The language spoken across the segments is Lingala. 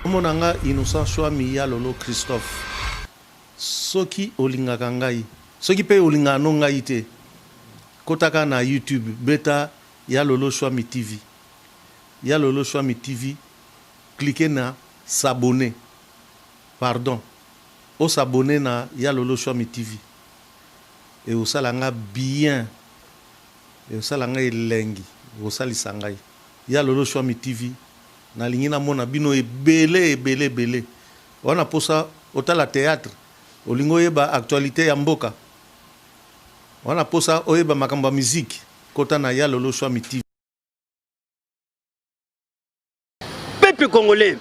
Kombo na nga Innocent Shuami ya Lolo Christophe. Soki olingaka ngai, soki pe olingaka no ngai te, kota kaka na YouTube beta ya Lolo Shuami TV. Ya Lolo Shuami TV, cliquer na s'abonner. Pardon, o s'abonner na ya Lolo Shuami TV. Ekosala nga bien, ekosala nga elengi, ekosalisa ngai. Ya Lolo Shuami TV. Nalingi namona bino ebele ebele ebele. Oza na posa otala theatre? Olingi oyeba actualite ya mboka? Oza na posa oyeba makambo ya musique? Kota na Ya Lolo Shuami TV. Peuple congolais,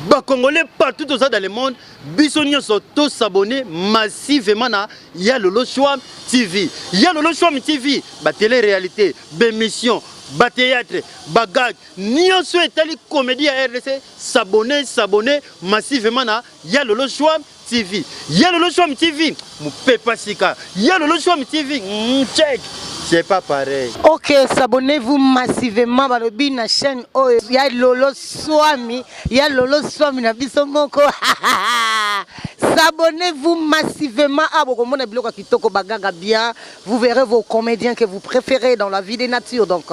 ba congolais partout toza dans le monde, biso nyonso to s'abonner massivement na Ya Lolo Shuami TV. Ya Lolo Shuami TV, ba télé réalité, ba émission, ba théâtre, ba gag, Nionso etali comedie ya rdc s'abonner s'abonner massivement na ya lolo shuam TV ya lolo shuam TV mupepa sika ya lolo shuam TV mm, check c'est pas pareil. Ok, s'abonnez-vous massivement balobi na chaîne oyo ya Lolo Swami, ya Lolo Swami na biso moko. S'abonnez-vous massivement à bokomona biloko ya kitoko bagaga bien. Vous verrez vos comédiens que vous préférez dans la vie des natures. Donc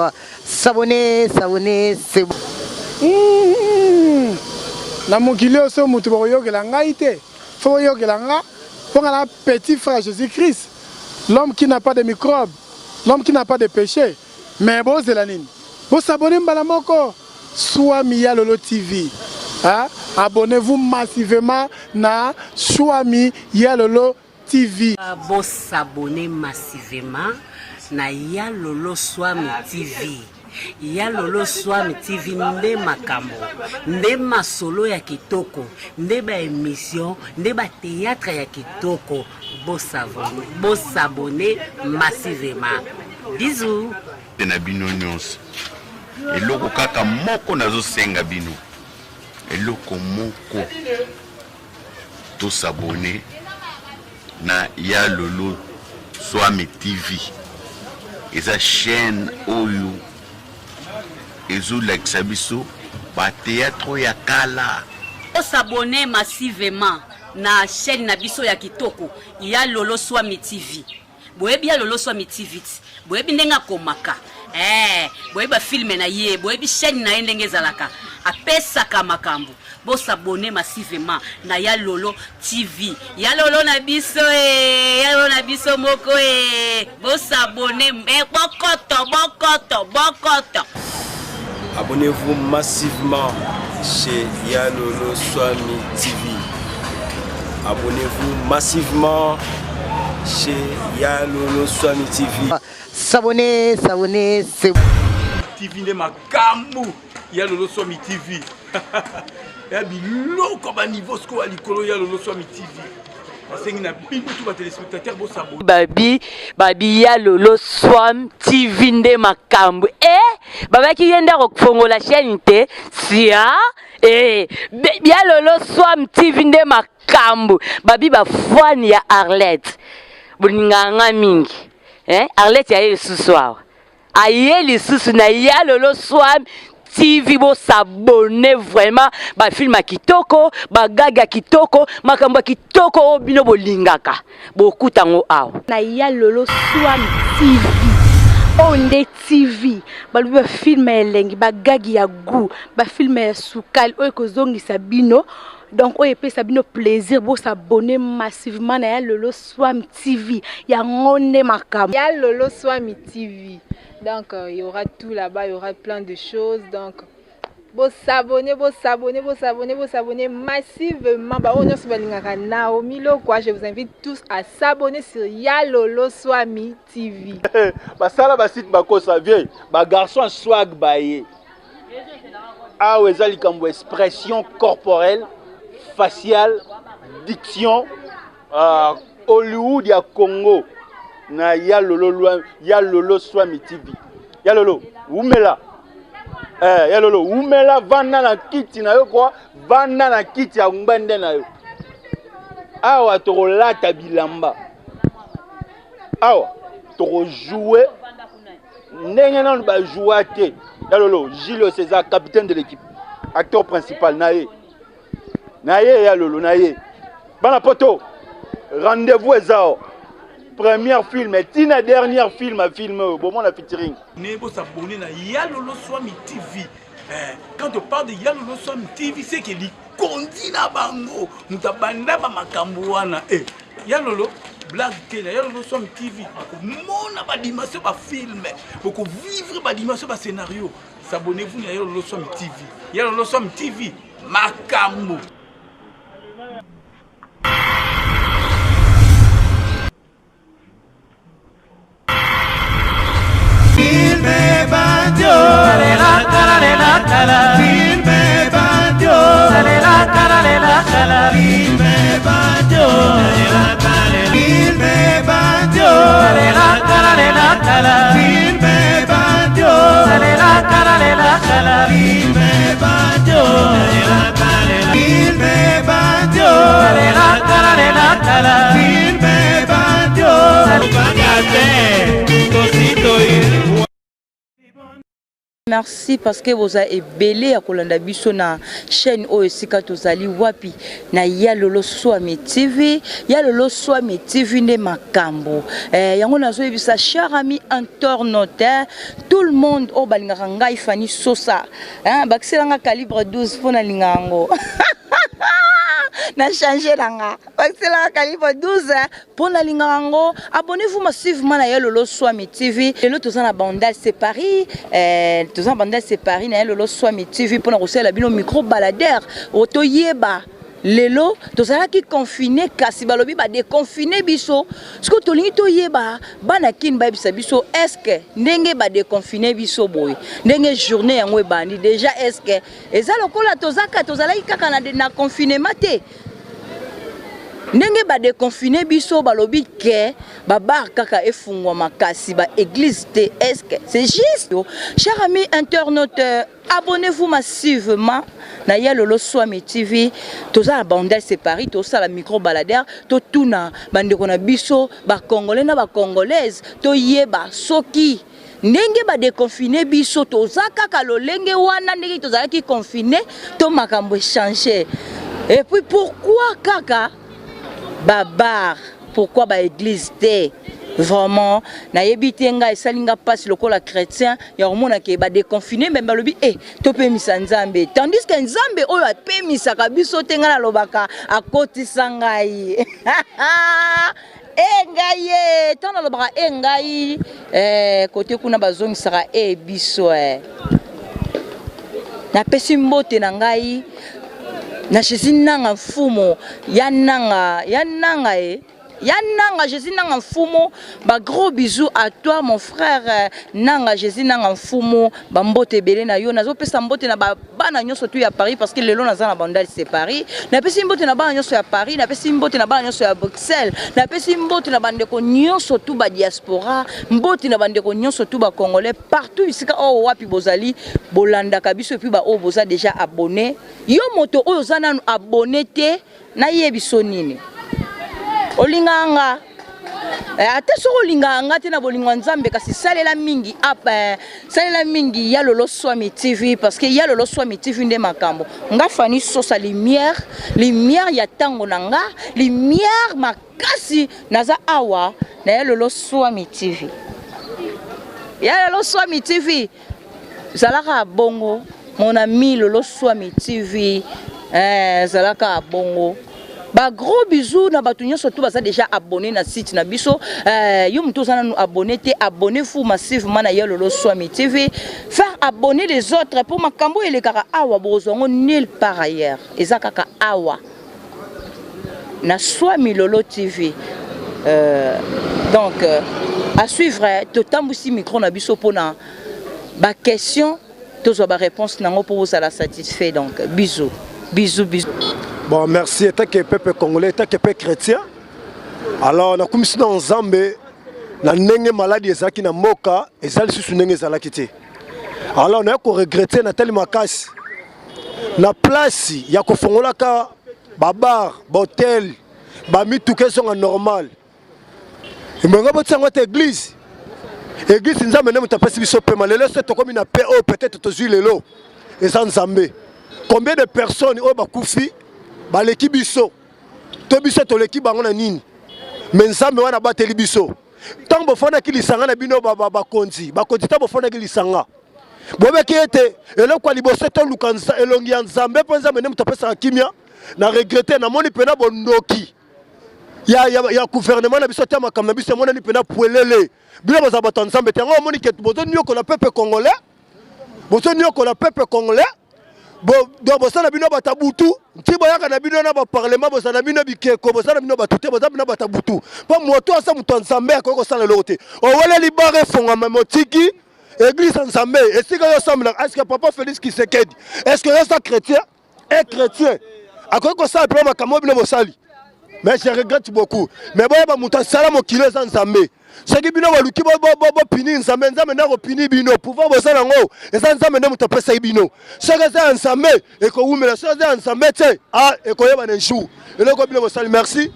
S'abonner, s'abonner, c'est bon. Mmh. Na mokili oyo so moto bokoyokela ngai te, faut boyokela nga mpo nga na petit frère Jésus-Christ, l'homme qui n'a pas de microbe, l'homme qui n'a pas de péché. Mais bozela nini? Bosabone mbala moko. Swami ya Lolo TV. Hein? Abonnez-vous massivement na Swami ya Lolo TV. Bo s'abonner massivement na ya lolo swami TV. Ya lolo swami TV nde makambo, nde masolo ya kitoko, nde ba emission, nde ba theatre ya kitoko. Bo s'abonner, bo s'abonner massivement. Bisous. Na bino nyonso eloko kaka moko nazosenga bino eloko moko To s'abonner na ya lolo swami TV eza chaîne oyo ezolakisa biso ba théâtre oyo ya kala. To s'abonner massivement na chaîne na biso ya kitoko ya lolo swami TV. Boyebi ya lolo swami TV ti boyebi ndenge akomaka eh, boyebi ba filme na ye, boyebi chaîne na ye ndenge ezalaka, apesaka makambo. Bo s'abonner massivement na ya lolo TV, ya lolo na biso eh, ya lolo na biso moko eh, bo s'abonner eh, bokoto bokoto bokoto. Abonnez-vous massivement chez Yalolo Swami TV. Abonnez-vous massivement chez Yalolo Swami TV. S'abonner, s'abonner, c'est TV nde makambu Yalolo Swami TV. Ya biloko ba niveau sikoyo ya likolo Yalolo Swami TV. Nasengi na bino tout ba téléspectateurs bo s'abonner. Babi babi ya lolo swam TV nde makambo eh babaki ye nde akofongola chaîne te sia eh ya lolo swam TV nde makambo babi ba fan ya Arlette bolingaka nga mingi eh Arlette ya ye lisusu awa aye lisusu na ya lolo swam TV bo s'abonner vraiment ba film ya kitoko ba gag ya kitoko makambo ya kitoko oyo bino bolingaka bokuta yango awa na ya lolo swam TV oyo nde TV balobi ba film ya elengi ba gag ya goût ba film ya sukali oyo ekozongisa bino donc oyo epesa bino plaisir bo s'abonner massivement na ya lolo swam TV yango nde makambo ya lolo swami TV donc euh, il y aura tout là-bas il y aura plein de choses donc bo s'abonner bo s'abonner bo s'abonner bo s'abonner massivement ba oyo nyonso balingaka Naomi Lokwa je vous invite tous à s'abonner sur Ya Lolo Swami TV basala ba site bakosa vieux ba garçon swag baye awa eza likambo expression corporelle faciale diction uh, Hollywood ya Congo na ya lolo ya lolo swami TV ya lolo wumela eh, ya lolo wumela vanda na kiti na yo kwa vanda na kiti ya ngbende na yo awa tokolata bilamba awa tokojoue ndenge nanu bajoua te ya lolo Jules César capitaine de l'équipe acteur principal na ye. Na ye ya lolo na ye. Bana poto rendez-vous eza o. Première film tina dernière film film oyo bomona featuring. Ne bo s'abonner na Ya Lolo Swami TV. Eh, quand on parle de Ya Lolo Swami TV, c'est que likondi na bango. Moto abanda ba makambo wana. Eh, Ya Lolo blague te na Ya Lolo Swami TV. Bokomona ba dimension ba film, boko vivre ba dimension ba scénario. S'abonnez-vous na Ya Lolo Swami TV. Ya Lolo Swami TV, makambo. Merci parce que boza ebele ya kolanda biso na chaîne oyo esika tozali wapi na ya lolo swami TV ya lolo swami TV nde makambo eh, yango nazoyebisa cher ami internaute eh, tout le monde oyo balingaka ngai Fanny Sosa hein, bakisela nga calibre 12 mpo nalinga yango na change na nga bakiselaka calibre 12 mpo nalingaka yango abonnez-vous massivement na ya lolo swami tv lelo toza na bandal c'est paris eh, toza na bandal c'est paris na ya lolo swami tv mpo na kosalela bino micro baladeur toyeba lelo tozalaki confine kasi balobi badeconfine biso sikoyo tolingi toyeba bana kin bayebisa biso estce ndenge badeconfine biso boye ndenge journée yango ebandi déjà estce eza lokola tozaka tozalaki kaka na, na confinement te ndenge badeconfine biso balobi ke babar kaka efungwama kasi baeglise te estce c'est juste cher ami internaute Abonnez-vous massivement na Ya Lolo Swami TV. Toza na Bandal c'est Paris, tosala micro baladeur, totuna bandeko na biso ba congolais na ba congolaise, toyeba soki ndenge ba déconfiner biso toza kaka lolenge wana ndenge tozalaki confiner to makambo echanger. Et puis pourquoi kaka ba bar pourquoi ba église te vraiment nayebi te ngai esali nga mpasi lokola chrétien ya komona ke badeconfine me balobi e eh, topemisa nzambe tandis ke nzambe oyo apemisaka biso te ngai nalobaka akotisa ngai e ngai ye ntango nalobaka e ngai eh, kote kuna bazongisaka e biso eh. napesi mbote na ngai na jésus nanga mfumu ya nanga ya nanga e ya nanga jésus nanga mfumu ba gros bisous à toi mon frère euh, nanga jésus nanga mfumu ba mbote ebele na yo nazopesa mbote na ba bana nyonso tu ya paris parce que lelo naza na bandal c'est paris napesi mbote na bana nyonso ya paris napesi mbote na bana nyonso ya bruxelles napesi mbote na bandeko nyonso tu ba diaspora mbote na bandeko nyonso tu ba congolais partout esika oyo wapi bozali bolandaka biso epuis baoyo boza déjà abonné yo moto oyo oza nanu abonné te nayebiso nini olingaka nga eh, ata soki olingaka nga te na bolingo ya nzambe kasi salela mingi app eh, salela mingi ya lolo swami tv parce que ya lolo swami tv nde makambo nga fani sosa lumière lumière ya ntango na nga lumière makasi naza awa na ya lolo swami tv ya lolo swami tv zalaka bongo mon ami lolo swami tv eh, zalaka bongo ba gros bisous na bato nyonso tu baza déjà abonné na site na biso eh, yo moto oza nanu abonné te abonné fou massivement na ya lolo swami tv faire abonner les autres mpo makambo oyo elekaka awa bokozwa yango nulle part ailleurs eza kaka awa na swami lolo tv euh, donc euh, à suivre totambwisi micro na biso mpona baquestion tozwa baréponse nango mpo bozala satisfait donc bisous bisous bisous bon merci etake peuple congolais etake pe chrétien alors nakumisi na nzambe na ndenge maladi ezalaki na mboka eza lisusu ndenge ezalaki te alors naye koregrete natali makasi na place ya kofongolaka babar bahotel bamituka ezonga normal ebonga botia yango ata eglise eglise nzambe nde moto apesi biso pema lelo se tokomi na pe oyo peut-être tozwi lelo eza nzambe combien de personnes oyo bakufi Baleki biso to biso toleki bango na nini? Mais Nzambe wana abateli biso. Ntango bofandaki lisanga na bino bakonzi, bakonzi ntango bofandaki lisanga bobeki ete eloko ya liboso toluka elongi ya Nzambe mpo Nzambe nde moto apesaka kimia. Na regrete, namoni mpena bondoki ya, ya, ya gouvernement na biso ata makambo na biso emonani mpena pwelele. Bino bozala bato ya Nzambe te, yango omoni ke bozoniokola peuple congolais, bozoniokola peuple congolais. Bo, donc bosala bino bato ya butu nti boyaka na bino na baparlement, bozala na bino bikeko, bozala na bino bato te, boza bino bato ya butu. Mpo moto aza moto ya Nzambe akoki kosala eloko te. Oweleli bare efongwama motiki eglise ya Nzambe esika yo osambelaka. Est-ce que papa Félix Tshisekedi, est-ce que yo oza chrétien? Un chrétien akoki kosala mpe makambo oyo bino bosali? Mais je regrette beaucoup. Mais boyeba moto asala mokili eza Nzambe. Soki bino boluki bopini Nzambe, Nzambe nde akopini bino. Pouvoir boza nango eza Nzambe nde moto apesaki bino. Soki eza ya Nzambe ekowumela, soki eza ya Nzambe te, ah, ekoyeba na jour eloko bino bosali. Merci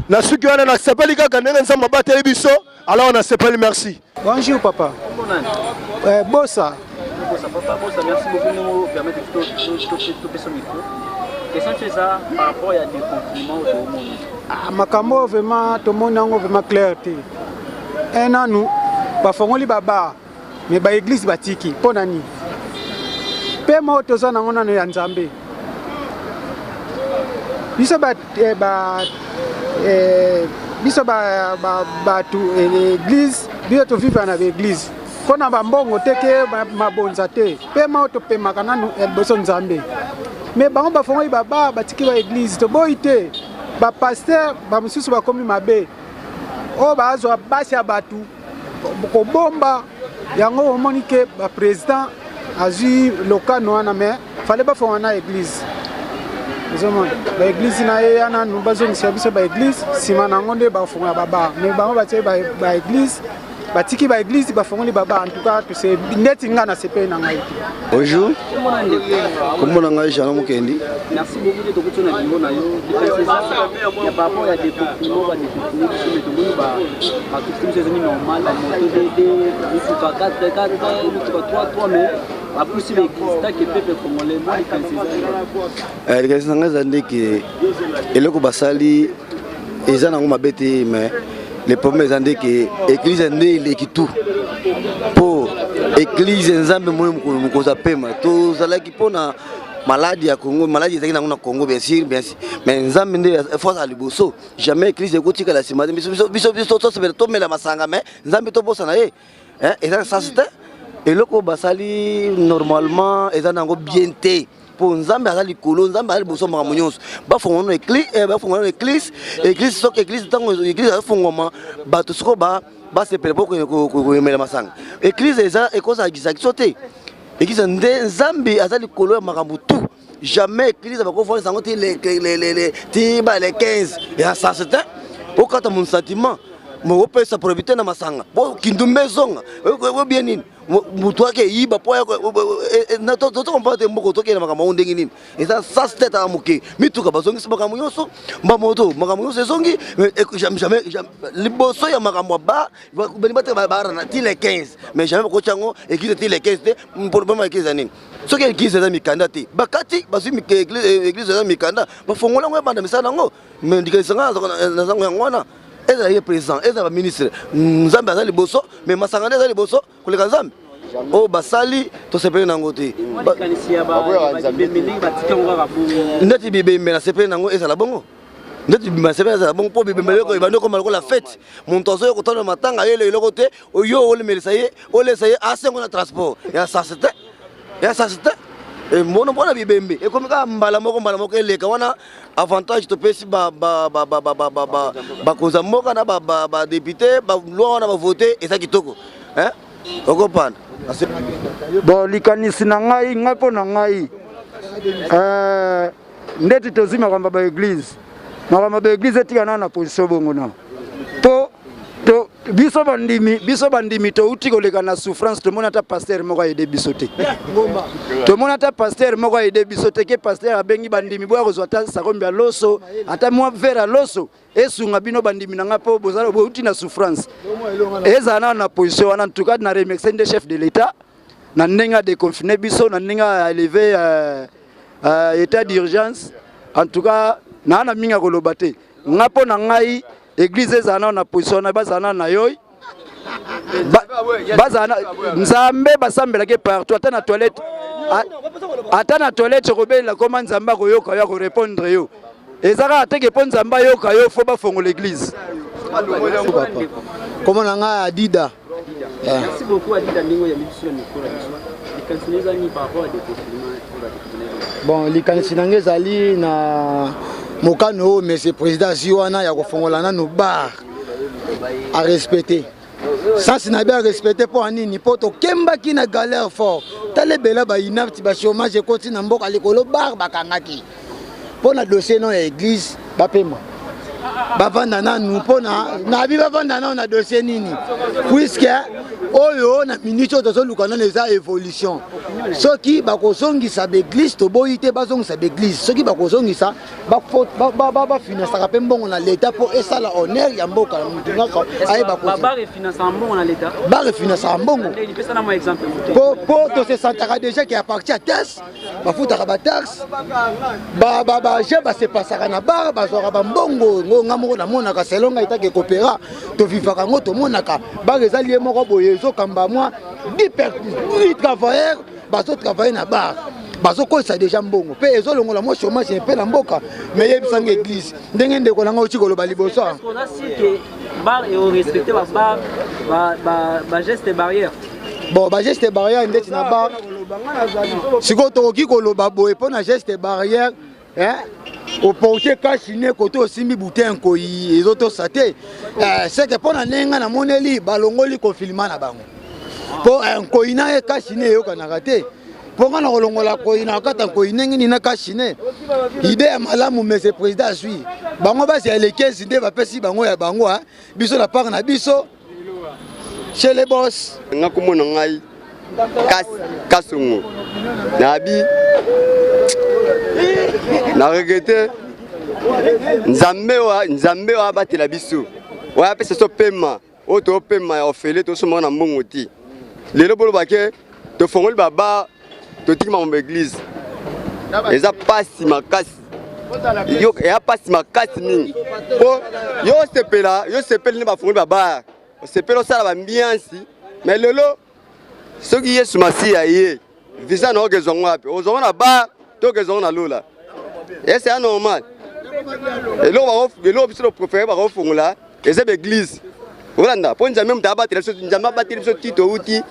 na suki wana, nasepeli kaka ndenge Nzambe abateli biso. Alors nasepeli, merci. Bonjour papa. Bossa. Bossa, papa Bossa, merci beaucoup de nous permettre de te micro. Question c'est ça par rapport à déconfinement au monde. Ah, makambo vraiment tomoni yango vraiment clair te. Un nanu bafongoli ba bar mais ba église batiki mpo na nini? Mpe moko toza nango nano ya Nzambe. Biso ba, eh, ba eh, biso ba, ba, bato église, biso tovivre na baeglise mpo na bambongo te ke mabonza te, mpe mao topemaka nanu ya liboso Nzambe. Me bango bafongoli baba batiki ba église, toboyi te. Bapaster bamosusu bakomi mabe oyo bazwa basi ya bato kobomba yango. Omoni ke baprésident azwi lokano wana, mais fale bafonga na église. Ozomona baeglise na ye ya nanu bazongisa biso baeglise, nsima na yango nde bafongola babar. Mais bango batie baeglise, batiki baeglise, bafongoli babar. En tout cas tose ndeti nga nasepeli na ngai te. Bonjour, kombo na ngai Jean Mukendi. Merci beaucoup de tokuti na bureau na yo. Ya par rapport ya déconfinement, ba déconfinement biso, mais tomoni ba ba biso ezongi normal, ba moto 2 2, mituka 4 4, mituka 3 3, mais bapusi ba église tant que peuple congolais. Moi likanisi eza Likanisi na ngai eza ndeke eloko basali eza nango mabe te, mais le problème eza nde ke église nde eleki tout, mpo église Nzambe moi mokolo mokonzi apema. Tozalaki mpona maladi ya Congo, maladi ezalaki nango na Congo, bien sûr, bien sûr, mais Nzambe nde fo azala liboso. Jamais église ekotikala nsima te. Biso biso biso tosepela, tomela masanga, mais Nzambe tobosana ye, eza na sens te. Eloko basali normalement eza nango bien te, mpo Nzambe aza likolo, Nzambe aza liboso makambo nyonso. Bafongola nano église, bafongola nano église. Église, soki église, ntango église azofungwama, bato sikoyo basepela mpo koyemela masanga. Église eza ekozalakisa biso te. Église nde Nzambe aza likolo ya makambo tout. Jamais église bakofandisa yango ti ti ba le 15 ya sens te. Okata mon sentiment, opesa probité na masanga po kindumba ezonga obie nini, moto ake eyiba po tozokomprendre te. Mboka tokende makambo yango ndenge nini? Eza sas te. Tala moke, mituka bazongisi makambo nyonso, bamoto makambo nyonso ezongi. Jamais liboso ya makambo ya ba bani bateka barana ti le 15, mais jamais bakoti yango église ti le 15 te. Problème ya église ya nini? Soki église eza mikanda te, bakati bazwi église eza mikanda, bafongola yango, ebanda misala yango. Mais likanisi nga nazango yango wana, ezala ye président, ezala baministre, Nzambe aza liboso. Mais masanga nde eza liboso koleka Nzambe. Oyo basali tosepeli nango te. Ndeti bibembe, nasepeli nango ezala bongo. Ndeti bibembe, nasepeli ezala bongo, mpo bibembe eloko ebandi okoma lokola fete. Moto azoya kotala matanga, ayele eloko te, yo olemelisa ye, olesa ye, asengo na transport ya sase te, ya sase te. Mbono mpona bibembe ekomi kaka mbala moko, mbala moko eleka wana. Avantage topesi bakonzi ya mboka na badepute, baloi wana bavote eza kitoko, okopanda. Bon, likanisi na ngai, ngai mpo na ngai, ndeti tozwi makambo ya baeglise, makambo ya baeglise etika nano na position bongo na mpo to biso bandimi, biso bandimi touti koleka na souffrance. Tomoni ata pasteur moko aide biso te, tomoni ata pasteur moko aide biso te ke pasteur abengi bandimi boya kozwa ata sakombi ya loso, ata mwa verre ya loso esunga bino bandimi na ngai, mpo bozala bouti na souffrance. Ezala nano na position wana. En tout cas na remercie nde chef de l'État na ndenge adeconfine biso, na ndenge aélevé état d'urgence. En tout cas, naa na mingi ya koloba te. Nga mpo na ngai église ezala nano na position wana bazala nano na yoi bazala nzambe basambelaki partout ata na toilette ata na toilette okobelela koma nzambe akoyoka yo akorepondre yo eza kaka teke mpo nzambe ayoka yo fo bafongola église kombo na ngai adida eh. Merci beaucoup Adida ndenge oyambi biso na mikolo na biso. Likanisi na ezali par rapport à déconfinement oyo badeconfine. Bon, likanisi na ngai ezali na mokano oyo monsieur président azwi wana ya kofongola nano bar a respecte sansi na bi a respecte mpo ya nini mpo tokembaki na galère fort tala ebele bainapti bachômage ekoti na mboka likolo bar bakangaki mpo na dossier no ya église bapema bavanda nanu mpo na nabi bavanda nanu na dossier nini puiske oyo na minute oyo tozoluka nanu eza évolution soki bakozongisa baeglise toboyi te bazongisa baeglise soki bakozongisa bafinansaka mpe mbongo na leta mpo esala honneur ya mboka motu nyonso ayeba barefinansaka mbongo mpo tosesantaka déjà ke apartir ya test bafutaka bataxe baje basepasaka na bar bazwaka bambongo ngo nga moko namonaka selon ngai etake kopera tovivaka yango tomonaka bar eza lie moko boye ezokamba mwa 10 travailleurs bazotravaille na bar bazokolisa deja mbongo mpe ezolongola mwa chômage mpe na mboka me yebisanga eglise ndenge ndeko na ngai oti koloba liboso bon bageste barrière ndeti na bar sikoyo tokoki koloba boye mpo na geste barrière eh? oporte kashine kote osimbi bute ya nkoi ezotosa te eh, seke mpo na ndenge ngai namoneli balongoli confinement na bango mpo eh, nkoi na ye kashine eyokanaka te mpo ngai nakolongola nkoi na kata nkoi ndenge nini na kashine ide ya malamu monsieur président azwi bango basi ya elekezi nde bapesi bango ya bango biso na part na biso chez les boss nga kombo na ngai kasongo nabi na regrete nzambe wa nzambe oyo abatela biso oyo apesa biso pema oyo topema ya ofele tosomaka na mbongo te lelo boloba ke tofongoli babar totiki makambo eglise eza pasi makasi eya pasi makasi mingi mpo yo osepela yo osepeli nde bafongoli babar osepeli osala bambiansi mais lelo soki yesu masiya ye visa na okezwa ngo wapi ozwa ngo na bar to okezwa ngo na lola ese ya normal eloko biso topréféré bakofongola eza baeglise olanda mpo nzambe moto abatela biso nzambe abateli biso ti touti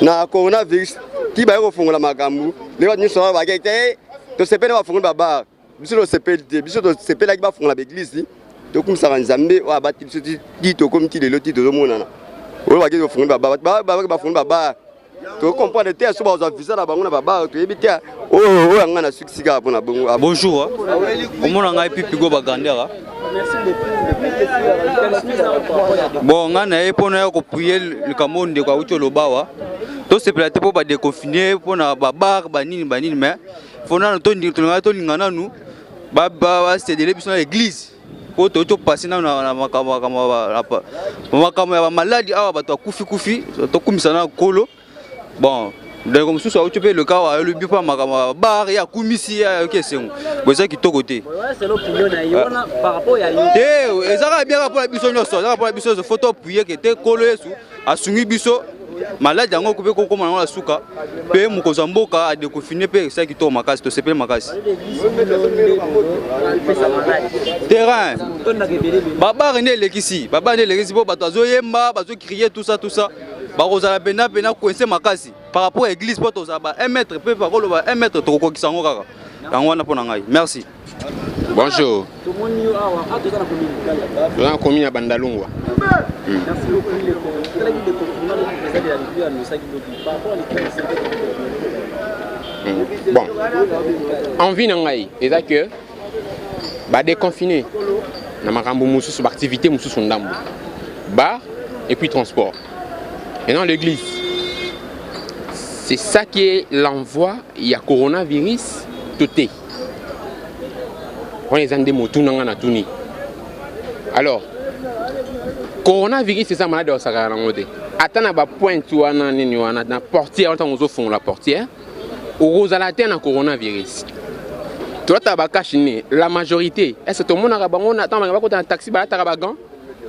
na coronavirus ti baye kofongola makambo ndenge bato nyonso wana bakei te tosepeli bafongoli babar biso tosepeli te biso tosepelaki bafongola baeglise tokumisaka nzambe oyo abateli biso ti tokomi ti lelo ti tozomonana oyo bakei kofongoli babar bato bafongoli babar tocomprendre te so bazwa visa na bango na babar toyebi te oyo oyo yanga na sukisi kaka mpona bongo ah, bonjour omona ngai pipigo bagrandeur ah. bon ngai na ye mpo naya kopuye likambo oyo ndeko awuti oloba awa tosepela te mpo badeconfine mpo na babar banini banini mais fo nanu tolinga tolinga nanu basedele biso na église po toyei topase nano na makambo ya bamaladi awa bato akufi kufi tokumisa na nkolo bon ndeko mosusu auti mpe eleka awa alobi mpo makambo ya bar ye akumisi ye ayoki esengo bo eza kitoko te te eza kaka biaka mpo na biso nyonso eza kaka mpo na biso nyonso fo toapuye ke te nkolo yesu asungi biso maladi yango mpe kokoma yango na suka mpe mokonzi ya mboka adeconfine mpe esali kitoko makasi tosepeli makasi terrain babare nde elekisi babare nde elekisi mpo bato bazoyemba bazocrie tout ça tout ça bakozala mpena mpena coince makasi par rapport ya église mpo tozala ba 1 mètre mpe bakoloba 1 mètre tokokokisa yango kaka yango wana mpo na ngai merci Bonjour. Toza na commune ya Bandalungwa. Hmm. Hmm. Bon. Envie na ngai eza que ba déconfiner na makambo mosusu ba activité mosusu ndambo. Bar et puis transport. Maintenant l'église. C'est ça qui est l'envoi ya coronavirus to te. Wana eza nde motuna nga natuni. Alors coronavirus eza malade osakaka nango te. Ata na ba pointe wana nini wana na portière wana ntango ozofongola portière okozala te na coronavirus. Tolataka ba cache nez, la majorité. Est-ce que tomonaka bango na ntango bakota na taxi balataka ba gants?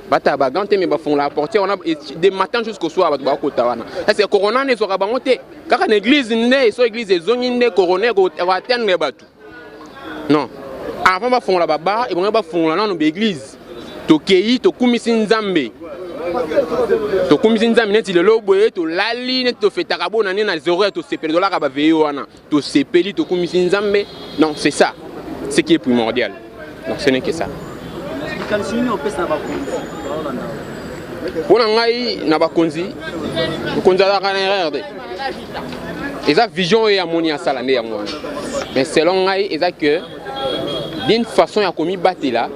Bataka ba gants te mais bafungolaka portière wana de matin jusqu'au soir bato bakota wana. Est-ce que corona wana ezwaka bango te? Kaka na église nde, so église ezongi nde corona eko atteindre bato. Non. Avant bafongola ba bar, ebongi bafongola nano ba église. Tokei tokumisi Nzambe. Tokumisi Nzambe neti lelo boye tolali neti tofetaka bona nde na 0 heure tosepeli tolaka ba veille wana. Tosepeli tokumisi Nzambe. Non, c'est ça. Ce qui est primordial. Donc ce n'est que ça. Likanisi nini opesa na bakonzi baolanda? Mpo na ngai na bakonzi, mokonzi azalaka na erreur te. Eza vision oyo amoni asala nde yango wana. Mais selon ngai eza que d'une façon ya komibatela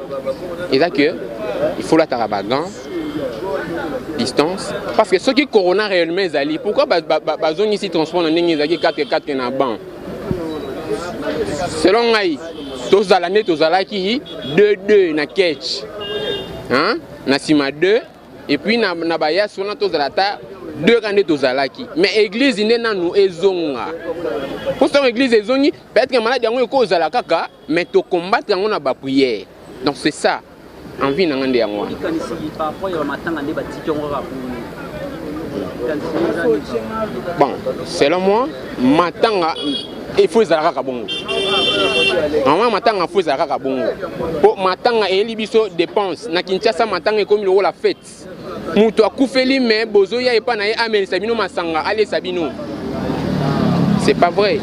eza que il faut lataka ba gants distance parce que soki corona réellement ezali pourquoi bazongisi transport na ndenge ezalaki 4 4 na banc selon ngai tozala nde tozalaki 2 2 na ketch hein? Na nsima 2 et puis na, na bayasi wana tozala ata 2 ka nde tozalaki mais église nde nanu ezonga mpo ntango église ezongi peut-être maladi yango ekozala kaka mais tocombattre yango na baprière donc c'est ça envie na nga nde yango wana. Likanisi par rapport ya matanga nde batiki yango kaka bongo. Bon, selon moi, matanga il faut ezala kaka bongo. Maman matanga faut ezala kaka bongo. Po matanga eyeli biso dépense na Kinshasa matanga ekomi lokola fête. Moto akufeli mais bozoya epa na ye amelisa bino masanga alesa bino. C'est pas vrai.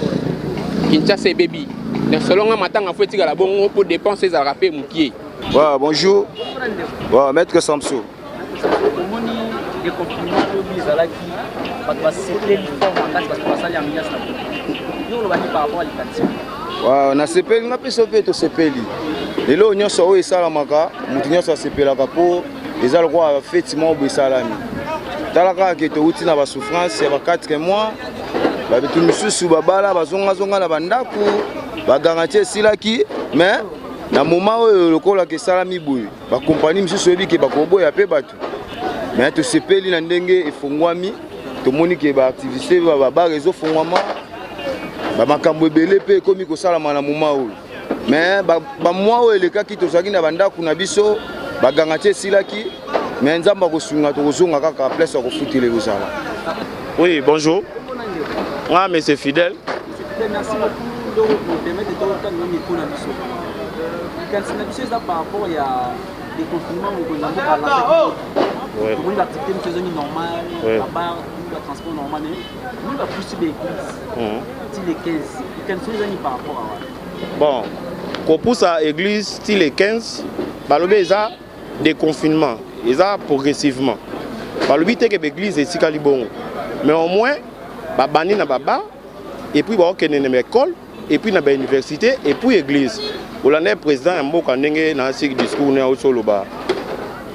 Kinshasa ebebi. Donc selon nga matanga faut etikala bongo po dépense ezalaka pe mokie. Ouais, bonjour. Ouais, maître Samso. Omoni déconfinement lobi ezalaki bato basepeli fort makasi bato basali ambiance na yo olobaki par rapport à likanisi. Ouais, nasepeli nga mpe mpe tosepeli lelo nyonso oyo esalamaka moto nyonso asepelaka mpo eza lokola feti moko boye esalami tala kaka ke touti na basouffrance ya ba 4 mois bato misusu babala bazongazonga na bandako bagarantie esilaki mais na moment oyo lokola ke esalami boye bakompani misusu oyebi ke bakoboya mpe bato mais tosepeli na ndenge efongwami tomoni ke baaktivité babare ezofongwama bamakambo ebele mpe ekomi kosalama na moment oyo mais bamwa oyo elekaki tozalaki na bandako na biso baganga ti esilaki mais nzambe akosunga tokozonga kaka place ya kofutela ekozala. Oui, bonjour. Moi, monsieur Fidèle. Merci beaucoup donc nous permettre de totanga micro na biso. Likanisi na biso eza par rapport ya déconfinement mokonzi ya mboka alançaki. Tomoni baactivité mosusu ezongi normal, babar, batransport normal, mais omoni bapusi baeglise ti le 15. Likanisi oyo eza nini par rapport à wana? Bon, kopusa église ti le 15, balobi eza déconfinement, eza progressivement. Balobi te ke baeglise etikali bongo, mais au moins babandi na babar et puis baokende na baekole et puis na bauniversité et puis église. Olanda président ya mboka ndenge na asiki discours ne auti oloba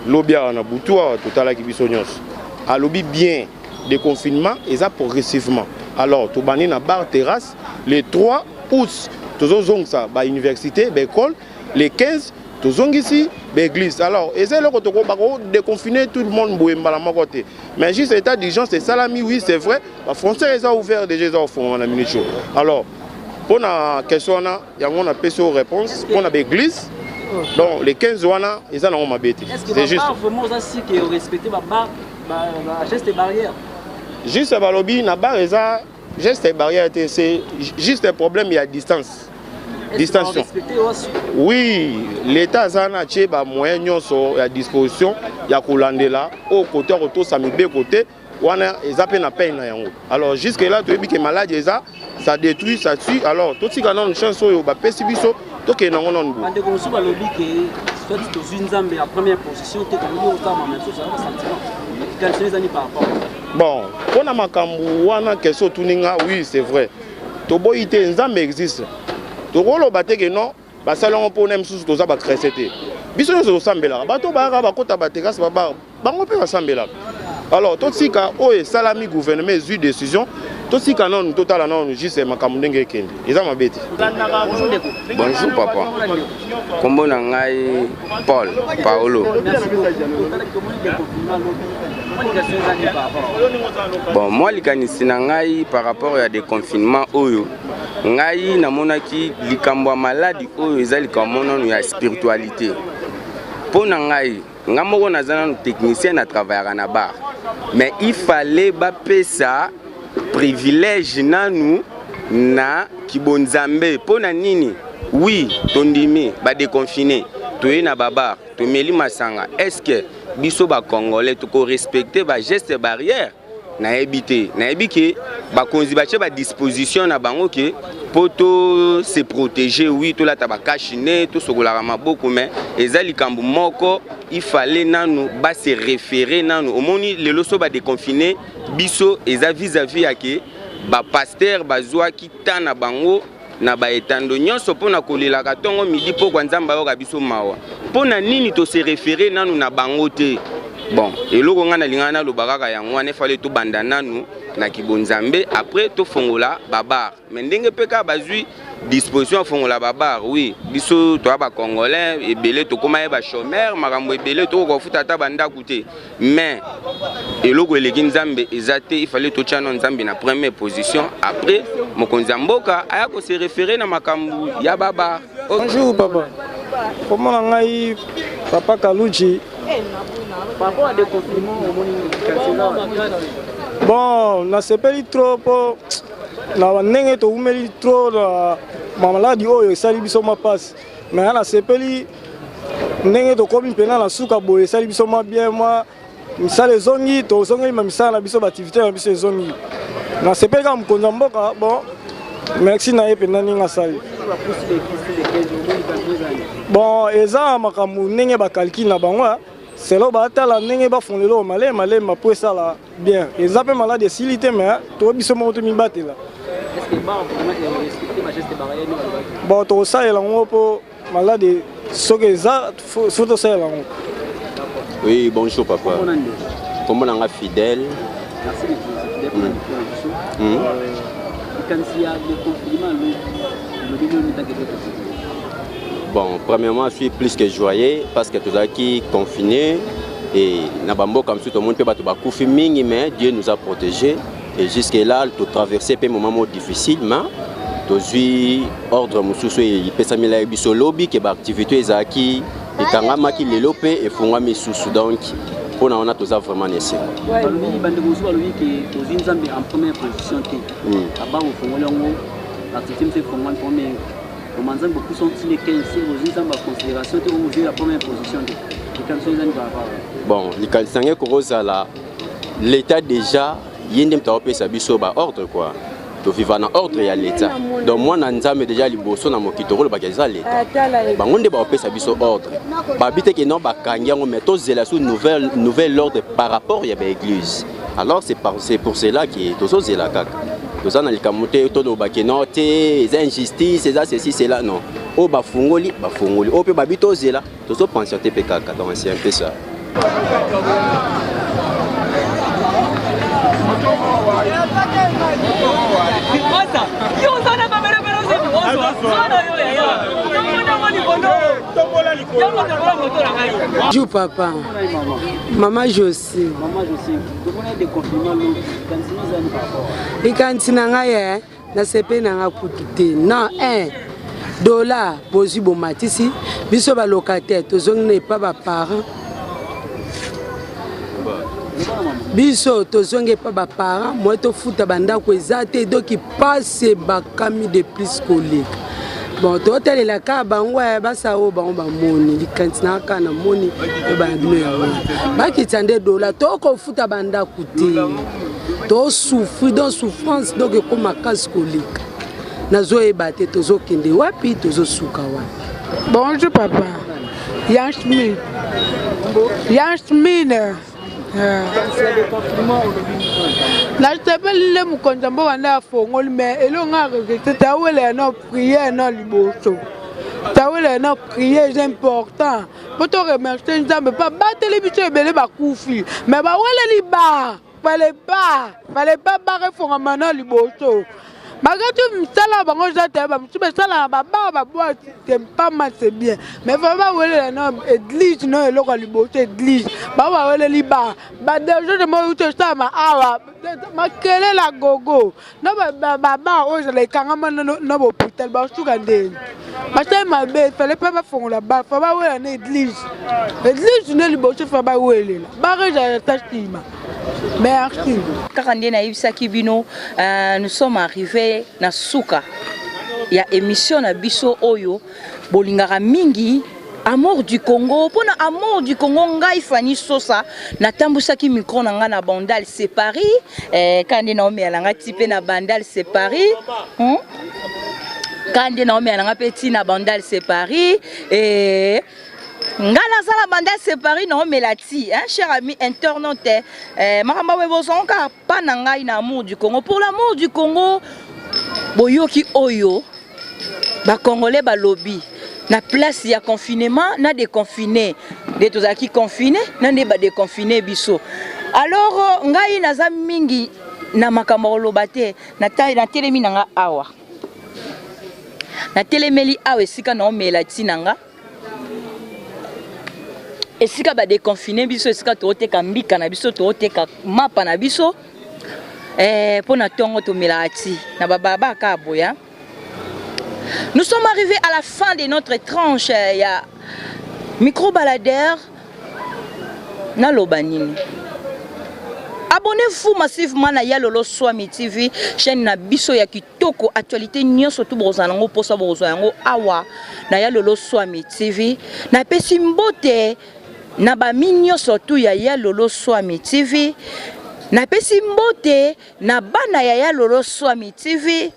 lobi awa na butu awa totalaki biso nyonso, alobi bien déconfinement eza progressivement. Alors tobandi na bar terrasse le 3 août, tozozongisa bauniversité baekole le 15, tozongisi baeglise. Alors eza eloko bako déconfiner tout le monde boye mbala moko te, mais juste état d'urgence esalami. Oui, c'est vrai, bafrontière eza ouvert déjà, eza ofongama na minute oyo. Alors mpo na question wana yango napesi oyo réponse mpo na baeglise, donc le 15 wana eza nango mabe te. Est-ce que C'est juste babar vraiment oza si ke respecter babar geste barrière? Juste balobi na bar eza geste barrière te, c'est juste un problème ya distance, distension. Oui, l'état aza na atie bamoyen nyonso ya disposition ya kolandela oyo kote ya kotosa mibeko te, wana eza mpe na peine na yango. Alors jusque là toyebi ke maladi eza, ça détruit, ça tue. Alors totika nanu chance oyo bapesi biso, tokende nango nanu boye. Bandeko mosusu balobi ke soit tozwi Nzambe ya première position te, tokoki kosala mama mosusu aza basentiment. Likanisi eza nini par rapport? Bon, mpona makambo wana question otuni nga, oui, c'est vrai, toboyi te Nzambe existe. Tokoloba te ke non, basali yango mpona mosusu. Toza bachrétien te, biso nyonso tosambelaka. Bato bayaka bakota baterrasse babar, bango mpe basambelaka. Alors totika oyo esalami, gouvernement ezwi décision. Tosika nanu, totala nanu juste makambo ndenge ekende. Eza mabe te. Bonjour papa. Kombo na ngai Paul Paolo. Bon, moi likanisi na ngai par rapport ya déconfinement oyo ngai namonaki likambo ya maladi oyo eza likambo nanu ya spiritualité. Mpo na ngai nga moko naza nanu technicien na travaillaka na bar mais il fallait bapesa privilège nanu na kibonzambe mpo na nini oui tondimi badeconfine toye na babar tomeli masanga est ce que biso bacongolais tokorespecte bageste barrière Nayebi te. Nayebi ke bakonzi batie ba disposition na bango ke po to se protéger, oui tolata ba cache nez, tosokolaka maboko mais eza likambo moko il fallait nanu ba se référer nanu. Omoni lelo so ba déconfiner biso eza vis-à-vis ya ke ba pasteurs bazwaki temps na bango na ba etando nyonso mpo na kolelaka ntongo midi pokwa nzambe ayoka biso mawa mpo na nini to se référer nanu na bango te bon eloko ngai nalingaka naloba kaka yango wana efale tobanda nanu na kibonzambe après tofongola babar mais ndenge mpe kaka bazwi disposition ya fongola babar oui biso toya bacongolais ebele tokóma ye bachomeur makambo ebele tokoka kofuta ata bandako te mais eloko eleki nzambe eza te il fallait totya no nzambe na première position après mokonzi ya mboka aya ko se référer na makambo ya baba bonjour papa kombo na ngai papa kaluji bon nasepeli trop mpo na ndenge towumeli trop na maladi oyo esali biso mwa mpasi mais nasepeli ndenge tokomi mpena na suka boye esali biso mwa bien mwa misala ezongi tozongeli ma misala na biso baaktivité na biso ezongi nasepeli kaka mokonzi ya mboka bon merci na ye mpenza ndenge asali bon eza makambo ndenge bakalkile na bango selo batala ndenge bafongola eloko malema malema mpo esala bien eza mpe malade esili te mais to biso moko tomibatela bon tokosalela yango mpo malade soki eza fo tosalela yango oui bonjour papa kombo na nga fidèle hmm. Bon, premièrement, je suis plus que joyeux parce que tozalaki confiné et na bamboka mosusu tomoni mpe bato bakufi mingi mais Dieu nous a protégés et jusque là totraverse mpe moment moko difficile mais tozwi ordre mosusu epesamela biso lobi ke baactivité ezalaki ekangamaki lelo mpe efungwami lisusu donc mpo na wana toza vraiment na esengo balobi bandeko mosusu balobi ke tozwi nzambe en première position te hmm. aba ofongoli yango activité mosusu efongwami première Koma nzambe bopusa ntine 15 se bozwi nzambe ya considération te ozwi la première position te likanisi ezali par rapport bon likanisi yango ekokozala l'état déjà ye nde moto akopesa biso ba ordre quoi toviva na ordre ya l'état donc mwana nzambe déjà liboso na mokili tokolobaka eza l'état bango nde bakopesa biso ordre babi te ke non bakangi yango mais tozela su nouvelle, nouvelle ordre par rapport ya baéglise alors c'est pour cela ke tozozela kaka toza na likambo te toloba ke non te eza injustice eza ceci cela non oyo bafungoli bafungoli oyo mpe babi tozela tozopensiate mpe kaka donc c'est un peu ça Bonjour papa. Maman Josie. Likanisi na ngai eh, nasepeli na ngai kutu te non eh, dollar bozwi bomatisi biso balocataire tozongi na epa baparent biso tozongi epa baparent moye tofuta bandako eza te doki pasi ebakami de plus koleka bon totalela kaka bango eh, basala oyo bango bamoni likanisi na kaka namoni oyeba na bino yango bakitisa nde dola tokofuta bandako te tosouffri donc souffrance donc ekoma makasi koleka nazoyeba te tozokende wapi tozosuka wapi bonjour papa yasmine yasmine nasepeli nde mokonzi ya mboka nde afongoli mais eloko nga regrete tawela na priere na liboso tawela na priere eza important mpo to remercie nzambe mpo abateli biso ebele bakufi mais baweleli ba. Fallait pas, fallait pas bar efongama na liboso. Malgré tout misala bango eza te ba mosusu basalaka ba bar ba boîte c'est pas mal c'est bien. Mais vraiment bawelela na église na eloko ya liboso église. Bango baweleli bar. Ba désordre moko euti esalama awa makelele ya gogo na ba bar oyo ezala ekangama na ba hôpital basuka ndeni. Basali mabe fallait pas bafongola bar, fa bawelela na église. Église nde liboso fa bawelela. Bar ezala ta nsima. Merci. Kaka nde nayebisaki bino euh, nous sommes arrivés na suka ya émission na biso oyo bolingaka mingi amour du Congo mpona amour du Congo ngai Fanny Sosa natambusaki micro na ngai na Bandal c'est Paris eh, kaka nde naomela na ngai ti mpe na Bandal c'est Paris hmm? kaka nde naomela na ngai mpe ti na Bandal c'est Paris eh, nga naza na Bandal c'est Paris naomela ti hein, cher ami internaute eh, makambo boye bozwango kaka pa na ngai na amour du Congo pour l'amour du Congo boyoki oyo ba congolais balobi na place ya confinement na déconfiné nde tozalaki confine na nde badeconfine biso alors euh, ngai naza mingi na makambo ya koloba te natelemi na nga awa natelemeli awa esika naomela ti na nga esika badeconfine biso esika tooteka mbika na biso tooteka mapa na biso eh, mpo na ntongo tomelaka ti na bababa kaka boya nous sommes arrivés à la fin de notre tranche eh, ya micro baladeur naloba nini abonnez-vous massivement na yalolo swami tv chaîne na biso ya kitoko actualité nyonso tu bokozala nango mposa bokozwa yango awa na yalolo swami tv napesi mbote na bami nyonso tu ya yalolo swami tv napesi mbote na bana ya yalolo swami tv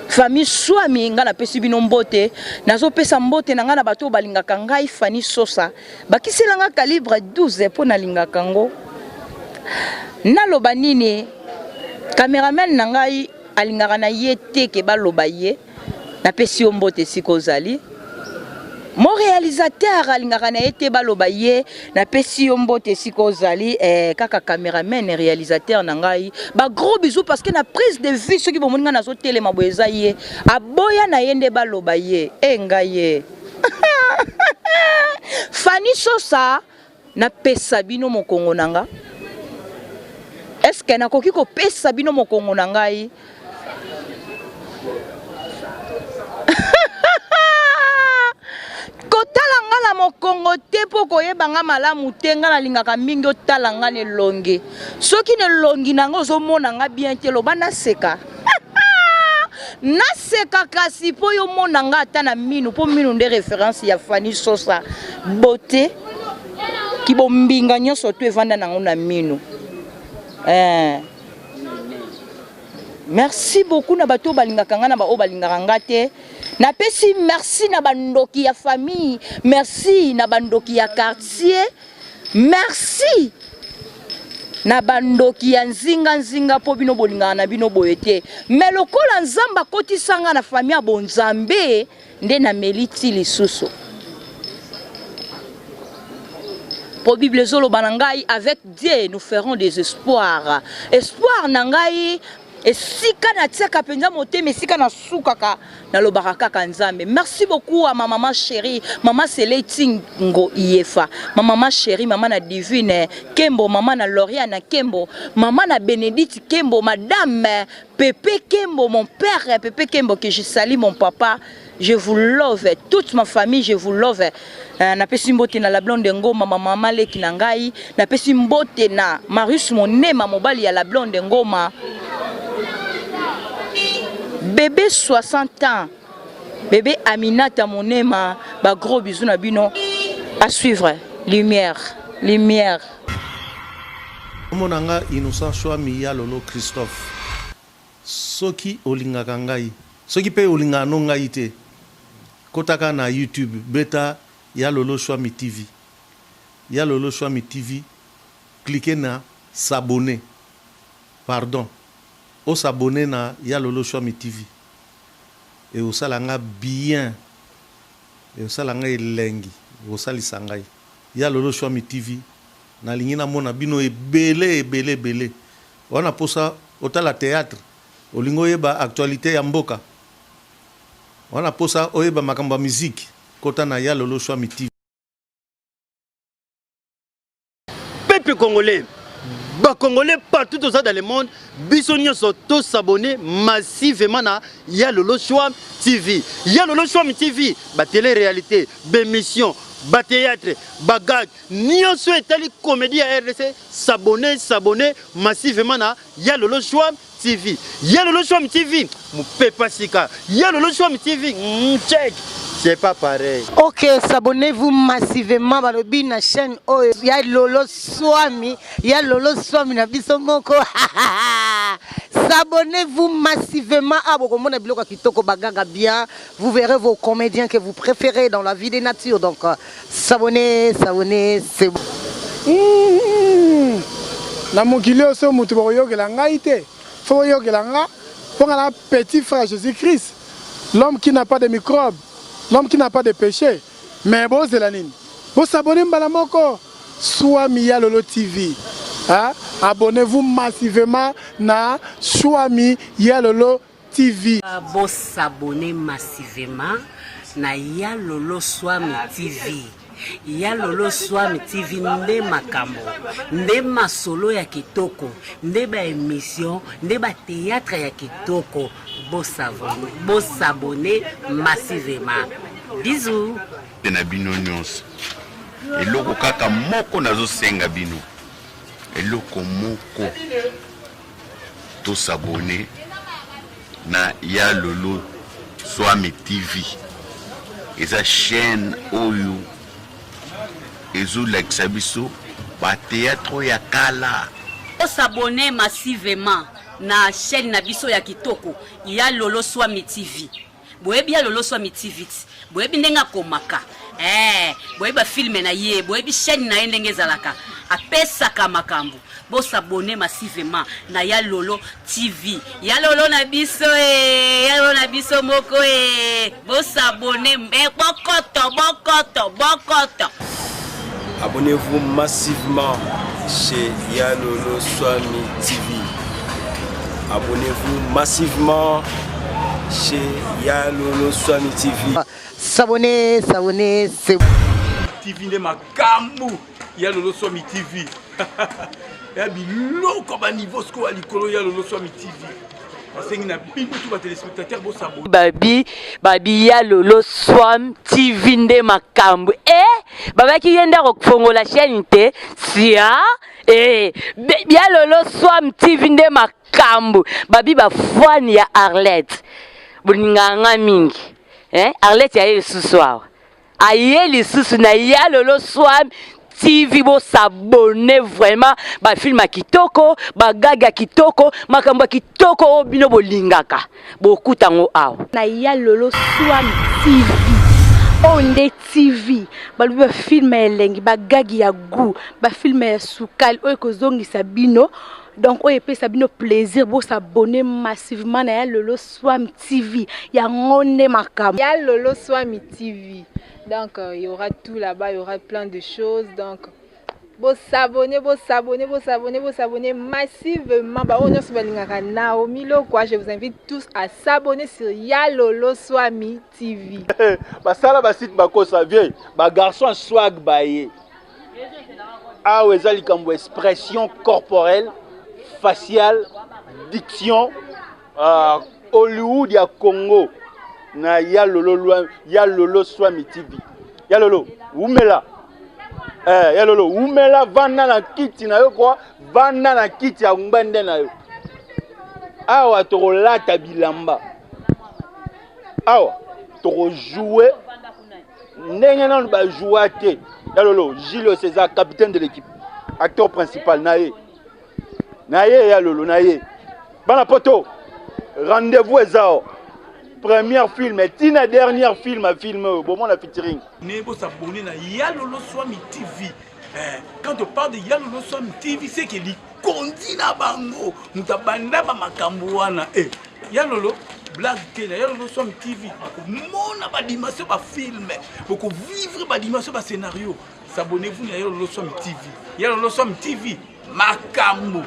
famille swami ngai napesi bino mbote nazopesa mbote na ngai na bato oyo balingaka ngai fani sosa bakisela ngai calibre 12 mpo nalingaka yango naloba nini cameraman na ngai alingaka na ye te ke baloba ye napesi yo mbote esika ozali Mon réalisateur alingaka na ye te baloba ye napesi yo mbote esika ozali eh, kaka cameraman réalisateur na ngai ba gros bisous parce que na prise de vue soki bomoni ngai nazotelema boye eza ye aboya na ye nde baloba ye e ngai ye Fanny Sosa napesa bino mokongo na nga est-ce que nakoki kopesa bino mokongo na ngai kotala nga na mokongo te mpo koyeba nga malamu te nga nalingaka mingi otala nga na elongi soki na elongi na nga ozomona nga bien te loba naseka naseka kasi mpo yo mona nga ata na minu mpo minu nde référence ya Fanny Sosa beauté kibombinga nyonso tu evanda nango na minu eh. merci beaucoup na bato oyo balingaka nga na baoyo balingaka nga te napesi merci na bandoki ya famille merci na bandoki ya quartier merci na bandoki ya nzinga nzinga mpo bino bolingaka na bino boye te me lokola nzambe akotisa nga na famille ya bonzambe nde nameli ti lisusu mpo bible ezoloba na ngai avec dieu nous ferons des espoirs espoir na ngai esika natiaka mpenza motema esika nasukaka nalobaka kaka nzambe merci beaucoup à ma maman chérie mama sele tingo iyefa ma maman chérie mama na divine kembo mama na loriane kembo mama na bénédicte kembo madame pepe kembo mon père pepe kembo que je salue mon papa je vous love toute ma famille je vous love euh, napesi mbote na la blonde ngoma ma mama leki na ngai napesi mbote na marius monema mobali ya la blonde ngoma bebe 60 ans bebe aminata monema ba gros bisous na bino à suivre lumière lumière Kombo na nga Innocent Shuami ya Lolo Christophe Soki olingaka ngai Soki pe olingaka no ngai te Kota kaka na YouTube beta ya Lolo Shuami TV Ya Lolo Shuami TV cliquer na s'abonner Pardon o s'abonner na ya Lolo Shuami TV Ekosala nga bien Ekosala nga elengi Ekosalisa ngai Ya Lolo Shuami TV Nalingi namona bino ebele ebele ebele. Oza na posa otala theatre? Olingi oyeba actualite ya mboka? Oza na posa oyeba makambo ya musique? Kota na Ya Lolo Shuami TV. Peuple congolais, ba congolais partout toza dans le monde, biso nyonso to s'abonner massivement na Ya Lolo Shuami TV. Ya Lolo Shuami TV, ba télé réalité, ba émission, ba théâtre, ba gag, nyonso etali comédie ya RDC, s'abonner, s'abonner massivement na Ya Lolo Shuami TV. Ya Lolo Shuami TV, mupepa sika. Ya Lolo Shuami TV, mm, check. C'est pas pareil. Ok, s'abonnez-vous massivement balobi na chaîne oyo ya Lolo Swami, ya Lolo Swami na biso moko. S'abonnez-vous massivement à bokomona biloko ya kitoko bagaga bien. Vous verrez vos comédiens que vous préférez dans la vie des natures. Donc euh, s'abonner, s'abonner, c'est bon. Mmh. Na mokili oyo so moto bakoyokela ngai te, faut boyokela nga mpo nga na petit frère Jésus-Christ, l'homme qui n'a pas de microbe, l'homme qui n'a pas de péché. Mais bozela nini? Bosabone mbala moko Swami ya Lolo TV. Hein? Abonnez-vous massivement na Swami ya Lolo TV. Bo s'abonner massivement na Ya Lolo Swami TV. Ya Lolo Swami TV nde makambo, nde masolo ya kitoko, nde ba emission, nde ba theatre ya kitoko. Bo s'abonner, bo s'abonner massivement. Bisous. na bino nyonso eloko kaka moko nazosenga bino eloko moko To s'abonner na ya lolo swami TV eza chaîne oyo ezolakisa biso ba théâtre oyo ya kala. To s'abonner massivement na chaîne na biso ya kitoko ya lolo swami TV. Boyebi ya lolo swami TV ti boyebi ndenge akomaka eh boyebi ba film na ye boyebi chaîne na ye ndenge ezalaka apesaka makambo bo s'abonner massivement na ya lolo TV ya lolo na biso eh ya lolo na biso moko eh bo s'abonner eh, bokoto bokoto bokoto. Abonnez-vous massivement chez Yalolo Swami TV. Abonnez-vous massivement chez Yalolo Swami TV. S'abonner, s'abonner, c'est TV nde makambu ya Lolo Swami TV. Ya biloko ba niveau sikoyo ya likolo ya Lolo Swami TV. Nasengi na bino tout ba téléspectateurs bo s'abonner. Babi babi ya Lolo Swam TV nde makambu eh babaki ye nde akofongola chaîne te sia eh ya Lolo Swam TV nde makambu babi ba fan ya Arlette bolingaka nga mingi eh Arlette ya ye lisusu awa aye lisusu na ya lolo swam tv bosabone vraiment bafilme ya kitoko bagage ya kitoko makambo ya kitoko oyo bino bolingaka bokuta yango awa na ya lolo swam tv oyo nde tv balobi bafilme ya elengi bagagi ya gout bafilme ya sukali oyo ekozongisa bino donc oyo epesa bino plaisir bosabone massivement na ya lolo Swami TV yango nde makambo. Ya Lolo Swami TV donc euh, il y aura tout là-bas, il y aura plein de choses donc bo s'abonner, bo s'abonner, bo s'abonner, bo s'abonner massivement. Ba oyo nyonso balingaka Naomi Lokwa, je vous invite tous à s'abonner sur Ya Lolo Swami TV. Basala ba site bakosa vieux, ba garçon swag baye. Awa eza likambo expression corporelle, faciale, diction Uh, Hollywood ya Congo na ya lolo ya lolo swami TV. Ya lolo umela. Eh, ya lolo umela vanda na kiti na yo kwa vanda na kiti ya ngbende na yo. Awa tokolata bilamba. Awa tokojoue ndenge nanu bajoua te. Ya lolo Gilles César capitaine de l'équipe, acteur principal na ye. na ye ya lolo na ye bana poto rendez-vous eza o première film tina dernière film film oyo bomona featuring ne bosabone na ya lolo swami tv eh, quand on parle de ya lolo swami tv c'est que likondi na bango moto abanda bamakambo wana eh, ya lolo blague te na ya lolo swami tv bokomona badimension bafilme bokovivre badimension bascénario s'abonnez-vous na ya lolo swami tv ya lolo swami tv makambo.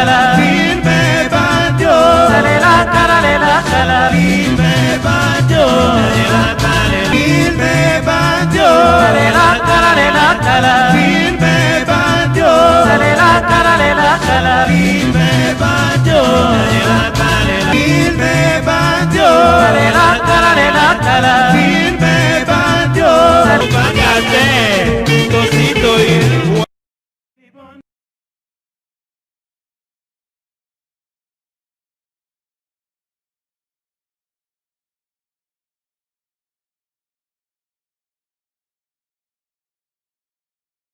Filme bandio Talela talela tala Filme bandio Filme bandio Talela talela tala.